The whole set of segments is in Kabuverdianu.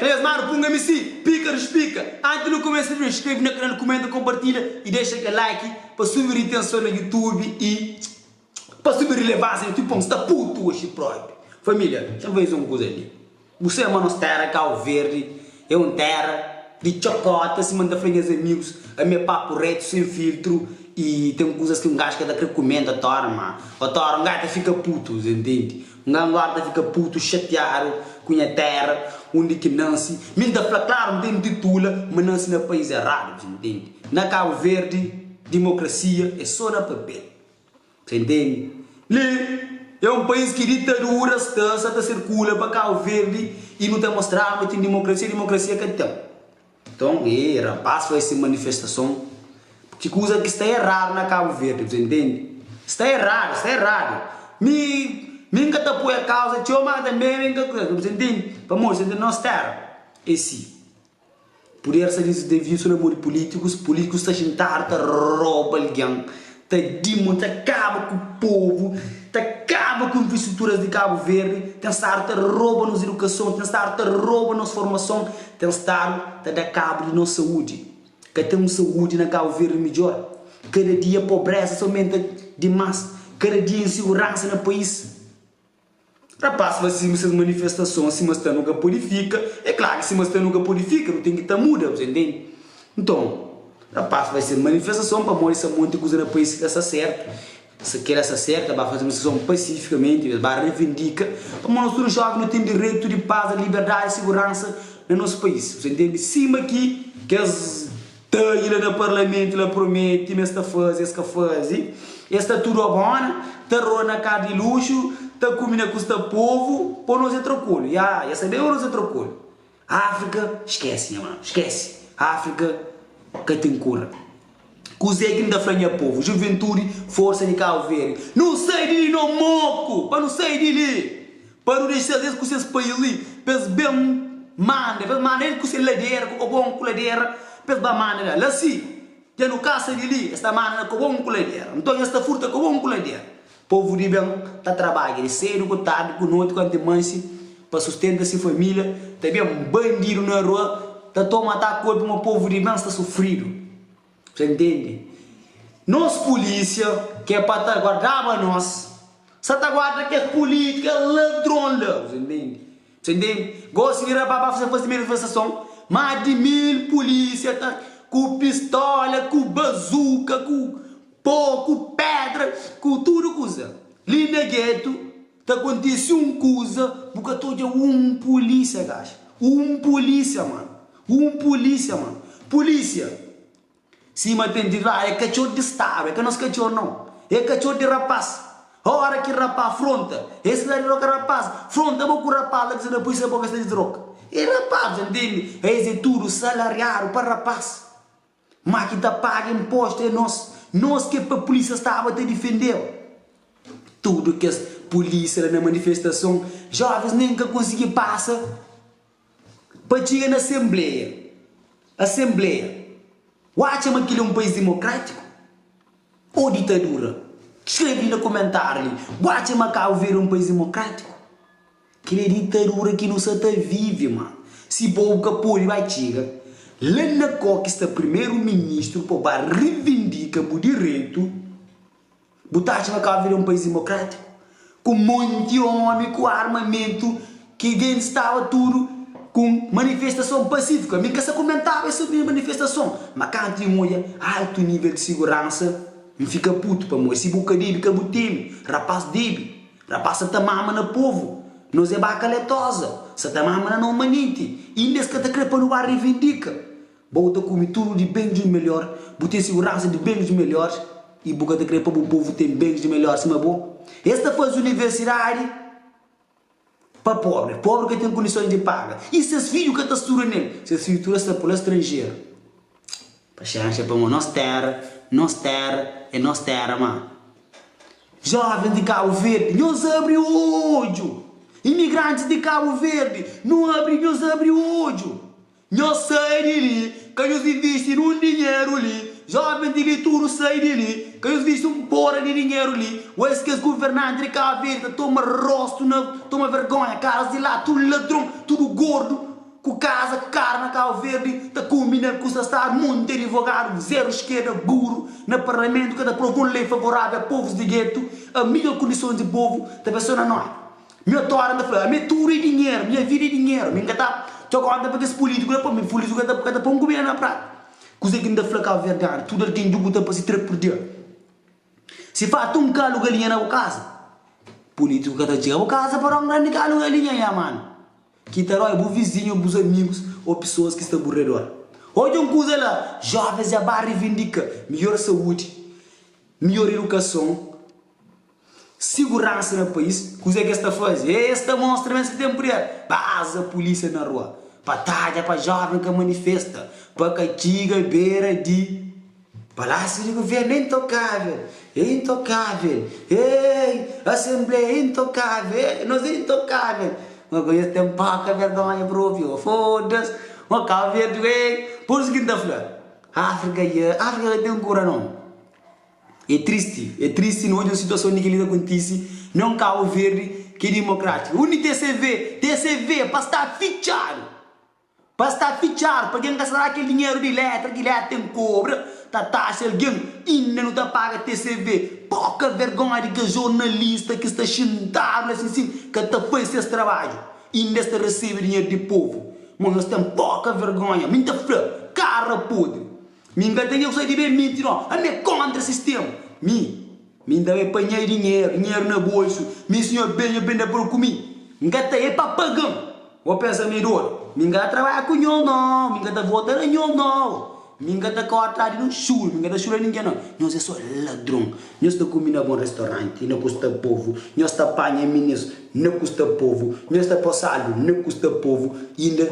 Nhas manu punga mi si, pika rispika. Anti nu kumesa video inskreve na kanal, kumenta, kompartilha i dexa kel like pa subi ritenson na youtube i pa subi rilevansia na youtube pon sta putu oxi propi. Familia, xa faze un kuza li. Bu sabe ma nos tera Cabo Verde é un tera di txokota sima N ta fla nhas amigus ami é papu retu sen filtru i ten kuzas ki un gaju ka ta kre kumenta tora ma otora un gaju ta fika putu, ntende? Un gaju agora ta fika putu xatiadu ku nha tera undi ki nansi mi N ta fla klaru N ten titula ma nansi na pais eradu, ntende? Na Cabo Verde dimokrasia é so na papel. Sa intende? Li é un país ki ditadura sta sa ta sirkula pa Cabo Verde y nu ta mostraba ma ten dimokrasia, dimokrasia ka ten. Nton, e rapaz faze se manifestason ki kuza ki sta eradu na Cabo Verde, bu sa intende? Sta eradu, sta eradu. Mi, mi N ka ta apoia kauza txeu, ma tanbe mi N ka, bu sa intende? Pamodi, sa intende, nos tera é si. Puder sta deviu na mo di pulítikus, pulítikus sta xintadu ta roba algen, ta dimo, ta kaba ku povu, ta kaba ku infrastruturas di Kabu Verdi, ten stadu ta roba nos idukason, ten stadu ta roba nos formason, ten stadu ta da kabu di nos saúdi. Ka ten un saúdi na Kabu Verdi midjór. Kada dia pobreza sta aumenta dimás, kada dia insiguransa na país. Rapaz fla sima ses manifestason sima sta nu ka pode fika, é klaru ki sima sta nu ka pode fika nu ten ki ta muda, bu ta intende? Nton rapaz fla ses manifestason pamodi sta monti kuza na pais ki ka sta sertu, si kila sta sertu ba faze manifestason pasifikamenti, ba revindika pamodi nos tudu joven nu ten direitu di paz, liberdadi, siguransa na nos pais, bu ta intende? Sima ki kes. Ta i la na parlamentu la promete ma es ta faze es ka faze es ta tudu abona ta rola na kar di luxu ta kume na kusta povu po nos é trokolu ya ya sabe ma nos é trokolu Afrika skese nha manu skese Afrika ka ten kura kuze ki N ta fla nha povu juventudi forsa di Kabu Verdi nu sai di li no moku pa nu sai di li. Pa nu dexa-s es ku ses país li, pa es ben manda, pa es manda el ku se ladera, ku kobon ku ladera, pa es ba manda la. La si, dja nu kasa di li, es ta manda na kobon ku ladera. Nton es ta furta kobon ku ladera. Povu di ben ta trabadja di sedu ku tardi, ku noti, ku antimansi, pa sustenta se familia. Ta ben bandidu na rua, ta toma ta kolpi ma povu di ben sta sufridu. Ta ntende? Nos pulísia, ki é pa ta guardaba nos, sa ta guarda kes pulítika ladron la. Bu ta ntende? Bu ta ntende? Gosi di rapá pa faze manifestason, más di 1000 pulísia ta ku pistola, ku bazuka, ku pó, ku pedra, ku tudu kuza. Li na getu ta kontise un kuza, bu ka ta odja un pulísia, gaxu. Un pulísia, mano. Un pulísia, mano. Pulísia! Sima ten di fla, é katxor di stadu, é ka nos katxor nau. É katxor di rapás. Ora ki rapá fronta, es la di roka rapás, fronta bo ku rapás la ki sta na pulísia bo ka sta di roka. É rapás, bu ta ntende? Es é tudu salariadu pa rapás. Má ki ta paga inpostu é nos. Nos ki é pa pulísia staba ta difendeba. Tudu kes pulísia la na manifestason, jovens nen ka konsigi pasa. Pa txiga na asenbleia Asenbleia Bu atxa ma kel-li é un país dimokrátiku ô ditadura? Skrebe li na komentáriu li Bu atxa ma Kabu Verdi é un país dimokrátiku? Kel-li é ditadura ki nu sa ta vive ma si bo bu ka pode ba txiga la na kó ki sta primeru ministru pa bu ba rivindika bu direitu. Bu ta atxa ma Kabu Verdi é un país dimokrátiku? Ku monti omi ku armamentu ki gentis staba tudu ku manifestason pasífiku. Ami N ka sa kumentaba es sobri manifestason, ma kantu N odja altu nível di siguransa, N fika putu pamodi si bu ka debe ka bu teme. Rapaz debe, rapaz sa ta mama na povu. Nos é baka letoza, sa ta mama na nos manenti. Inda es ka ta kre pa nu ba revindika. Bo ta kume tudu di bens di melhor, bu ten siguransa di bens di melhor i bu ka ta kre pa bu povu ten bens di melhor sima bo. Es ta faze universidadi pa pobri, pobri ka ten kondison di paga i ses fidju ka ta studa nel, ses fidju tudu es ta pula stranjeru. Paxénxa pamodi nos téra, nos téra é nos téra má. Jovens di Kabu Verdi, nhos abri odju! Imigrantis di Kabu Verdi, nu abri, nhos abri odju! Nhos sai di li, ka nhos invisti nun dinheru li, jovens di li tudu sai di li, ka nhos invisti un pora di dinheru li, oes kes guvernanti di Kabu Verdi ta toma rostu na toma vergonha, karas di la tudu ladron, tudu gordu. ku kaza ku karu na Kabu Verdi ta kume na kusta stadu monti adivogadu zeru skerda buru na parlamentu ka ta aprova un lei favoravel a povus di getu a midjor kondisons di povu ta ben so na noti mi otora N ta fla ami tudu é dinheru nha vida é dinheru mi N ka ta ta konta pa kes pulitiku la pa mi pulitiku ka ta ka ta pon kumida na pratu kuze ki N ta fla kabuverdianu tudu algen djuguta pa si tra pur dia. Si falta un kalu galinha na bu kaza, pulítiku ka ta txiga bu kaza pa da un grandi kalu galinha. Nha manu, ki ta dói bu vizinhu, bus amigus ô pesoas ki sta bu redor. Odja un kuza la, jóvens dja ba rivindika midjór saúdi, midjór idukason, siguransa na país. Kuzê ki es ta faze? Es ta mostra ma es ki ten puder. Baza pulísia na rua pa tadja pa jóven ka manifesta, pa ka txiga bera di. Palásiu di Guvernu é intokável, é intokável, ei, Asenbleia é intokável, ei, nos é intokável. Ma ku es ten poka vergonha propi, ô foda-s, ô Kabu Verdi, ei. Pur isu ki N ta fla, Áfrika dja, Áfrika ka ten kura nau. É tristi, é tristi nu odja un situason di kel-li ta kontise na un Kabu Verdi ki é dimokrátiku. Undi TCV? TCV pa sta fitxadu! Pa sta fitxadu pa algen ka sta da kel dinheru di letra ki letra ten kobra ta taxa algen inda nu ta paga TCV poka vergonha di kes jornalista ki sta xintadu la sin sin ka ta fai ses trabadju inda es ta resebe dinheru di povu mo nhos ten poka vergonha mi nta fla kara podri mi nka ten ke kusa di ben minti no ami é kontra sistema mi mi nta bai panha dinheru dinheru na bolsu mi si nho ben nho ben da por ku mi nka ta é pa pagan. Bo pensa mi é dodu? Mi N ka ta trabadja ku nho nau, mi N ka ta vota na nho nau, mi N ka ta kóre tras di nun xuru, mi N ka ta xura ningen nau. Nhos é sô ladron. Nhos ta kume na bon restoranti, na kusta povu, nhos ta panha minis, na kusta povu, nhos ta pô saldu, na kusta povu, inda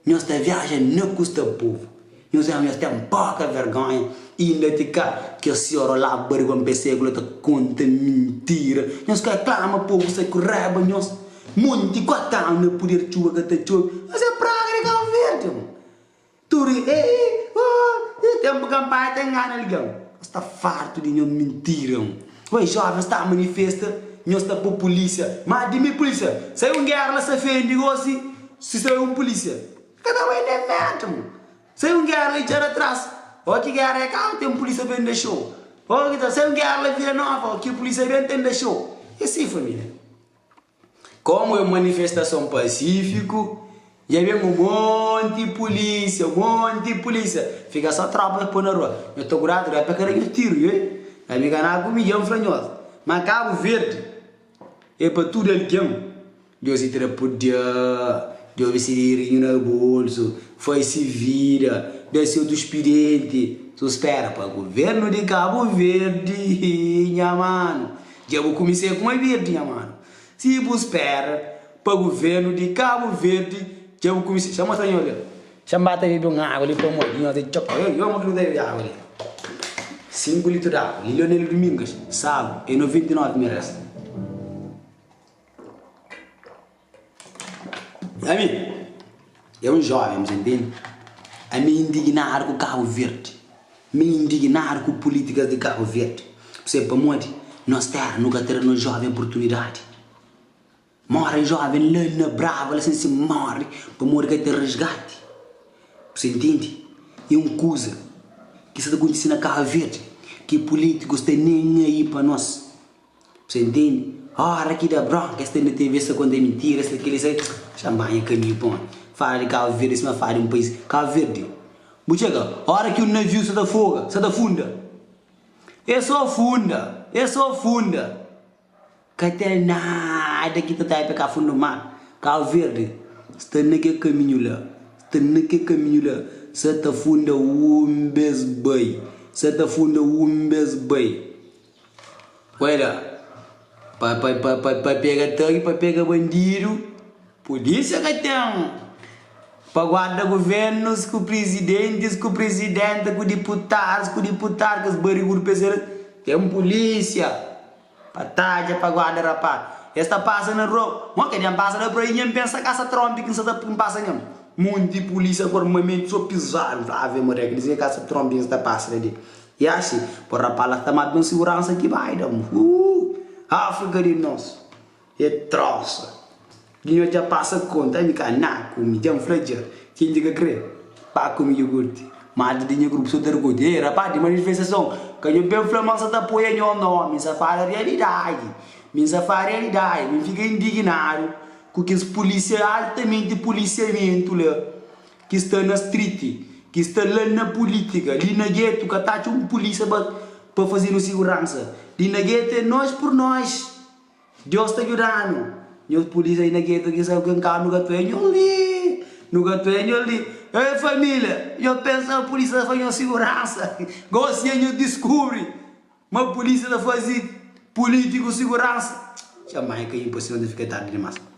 nhos ta viaja na kusta povu. Nhos é nhos ten poka vergonha inda ti ka kes sior olá barigón pesegu la ta konta mintira nhos ka klama povu sai ku raiba nhos monti 4 anu na puder txuba ka ta txobi nhos é praga di Kabu Verdi mon tudu e oh e tempu kampanha ta ngana algen nhos sta fartu di nhos mintira mon oi jovens ta manifesta nhos ta po polisia ma di mi polisia sai un gera la sa fendi gosi si sai un polisia. Ka ta bai nen mérda mo. Sai un géra li txada tras. Ó ki géra é kaba ten pulísia ben dexou. Ó ki ta sai un géra la Vila Nova ó ki pulísia ben ten dexou. É si família. Komu é un manifestason pasífiku dja ben un monti pulísia, un monti pulísia. Fika só trópa ta poi na rua. Nho ta kudadu da pa ka da nho tiru, oi. Ami ka na ku mi dja N fla nhos ma Kabu Verdi é pa tudu algen. Djobe si tra pudia, djobe si dinherinhu na bolsu, fai si vida, da si otu spidenti, su spera pa guvernu di Kabu Verdi, nha manu, dja bu kumisé kuma verdi, nha manu, si bu spera pa guvernu di Kabu Verdi, dja bu kumisé, xa mostra nho li, xa N ba ta bebe un agu li pamodi nho ta txoka, oi, oi, mo ki nu ta bebe agu li, 5 litru di agu, Lionel Domingas, sabu, é 99 merese. Ami é un jóven, bu sa ntende? Ami é indignadu ku Kabu Verdi. Mi é indignadu ku pulítikas di Kabu Verdi. Bu sabe pamodi? Nos téra nu ka ta da nos jóven oportunidadi. Móre jóven la na Brava la sen si móre pamodi ka ten resgati. Bu sa ntende? É un kuza ki sa ta kontise na Kabu Verdi ki pulítikus ta nen aí pa nos. Você entende? Ora ki da bronka es ta na TV es ta konta mintira es ta keli es ta Xa banha kaminhu pon fala di Kabu Verdi sima fala di un pais Kabu Verdi bu txega ora ki un naviu sa ta foga sa ta funda é so funda é so funda ka ten nada ki ta taipa ka fundu mar Kabu Verdi sta na kel kaminhu la sta na kel kaminhu la sa ta funda un bes bai sa ta funda un bes bai. Oi la, pa pa pa pa pa pega tag pa pega bandidu, pulísia ka ten. Pa guarda guvernus ku prizidentis ku prizidenta ku diputadus ku diputadu kes barigudu pa es era ten pulísia pa tadja pa guarda rapaz. Es ta pasa na rua, mo ke dja N pasa la por aí nha N pensa kasa Trump ki N sa ta N pasa nha monti pulísia ku armamentu so pizadu N fla ave maria kel li kasa Trump ki N sta pasa la di. Yaxi, por rapaz la sta ma ben siguransa ki bai da. Huu! Afrika di nos é trosa. Di nho dja pasa konta, ami ka na kume, dja N fla dja, ken ki ka kre ba kume iogurti. Malta di nha grupu sa ta rikuti, Ei rapaz di manifestason, ka nho ben fla ma N sa ta apoia nho, no, mi N sa fala rialidadi, mi N sa fala rialidadi, mi N fika indignadu ku kes pulisia altamenti pulisiamentu la ki sta na street, ki sta la na pulitika, li na getu ka ta atxa un pulisia pa faze-nu siguransa, li na getu é nos pur nos. Deus ta djudanu. Nhos pulisa aí na geto ki sabe ken ka nu ka tue nhos li. Nu ka tue nhos li. Ei família, nhos pensa ma pulisa ta faze nhos siguransa. Gosi dja nhos diskubri ma pulisa ta faze pulítiku siguransa. Txa mai ka inposivel ta fika tardi dimas.